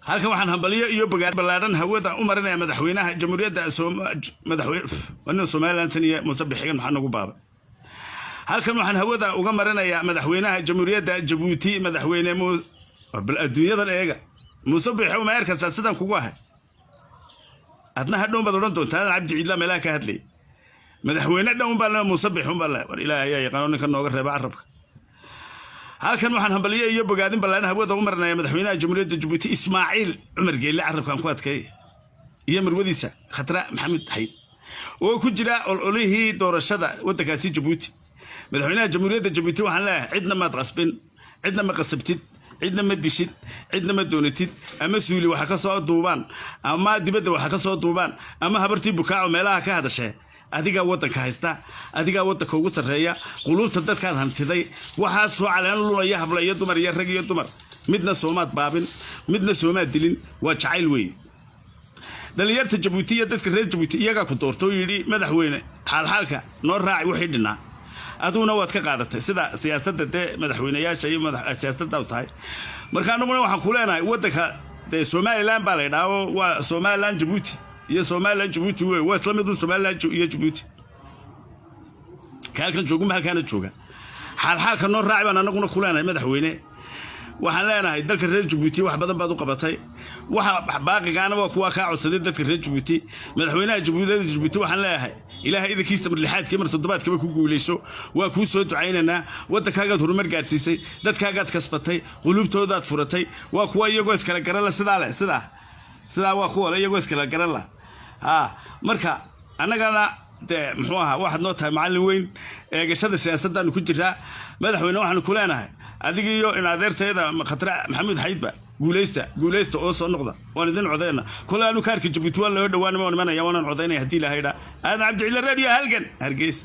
Halkan waxaan hambaliyo iyo bogaad ballaadhan hawada u marinaya madaxweynaha jamhuuriyadda, madaxweyne Somaliland iyo Muuse Bixigan. Maxaa nagu baabay? Halkan waxaan hawada uga marinayaa madaxweynaha Jamhuuriyadda Jabuuti, madaxweyne, bal adduunyadan eega. Muuse Bixi, ma arkaysaa sidaan kugu ahay? Adna hadhown baad odhan doontaa Cabdi Ciidla meelaha ka hadlay. Madaxweyne dhan baa le, Muuse Bixi un baa le. War Ilaahay ayaa yaqaano ninka nooga reeba carabka. Halkan waxaan hambaliyo iyo bogaadin ballaadhan hawada u marinaya madaxweynaha Jamhuuriyadda Jabuuti, Ismaaciil Cumar Geelle, carabkaan ku adkeey, iyo marwadiisa Khatra Maxamed Xayd oo ku jira ololihii doorashada waddankaasi Jabuuti. Madaxweynaha Jamhuuriyadda Jabuuti waxaan leeyahay: cidna maad qasbin, cidna ma qasabtid, cidna ma dishid, cidna ma doonatid. Ama suuli waxa ka soo duubaan, ama dibadda waxa ka soo duubaan, ama habartii Bukaaco meelaha ka hadashee. Adigaa waddanka haysta, adigaa waddanka ugu sarreeya, quluubta dadkaad hantiday. Waxaasoo caleen lulaya, habla iyo dumar iyo rag iyo dumar, midna soomaad baabin, midna soomaad dilin. Waa jacayl weeye. Dhallinyarta Jabuuti iyo dadka reer Jabuuti iyagaa ku doorto oo yidhi: "Madaxweyne, xaalxaalka noo raaci." Wixii dhinaa aduguna waad ka qaadatay, sida siyaasadda dee madaxweyneyaasha iyo siyaasadda u tahay. Marka annaguna waxaan ku leenahay waddanka dee Somaliland baa la ydhaha, waa Somaliland Jabuuti iyo Somaliland Jabuuti wey, waa isla midun. Somaliland iyo Jabuuti ka halkan joogunba halkaana jooga. Xaalxaalka noo raaci baan annaguna ku leenahay. Madaxweyne, waxaan leenahay dalka reer Jabuuti wax badan baad u qabatay, waxa baaqigaana waa kuwaa kaa codsaday dadka reer Jabuuti. Madaxweynaha Jamhuuriyadda Jabuuti waxaan leeyahay: Ilaahay idankiisa mar lixaadkii, mar toddobaadkiiba ku guulayso. Waa kuu soo ducaynaynaa. Waddankaagaad horumar gaadhsiisay, dadkaagaad kasbatay, quluubtoodaad furatay. Waa kuwa iyagoo iskala garan la, sidaa leh, sidaa sidaa, waa kuwa le iyagoo iskala garan la. Ha, marka annagana dee muxuu ahaa, waxaad noo tahay macallin weyn. Eegashada siyaasaddaanu ku jiraa. Madaxweyne, waxaanu ku leenahay adiga iyo in adeertayda Khatra Maxamuud Xaydba guulaysta, guulaysta oo soo noqda. Waan idin codayna kole. Anu kaarka Jabuuti waan loo dhawaan, waan imanaya, waanaan codaynaya haddii Ilahay dhaa. Aadan Cabdicilla, Radio Halgan, Hargeysa.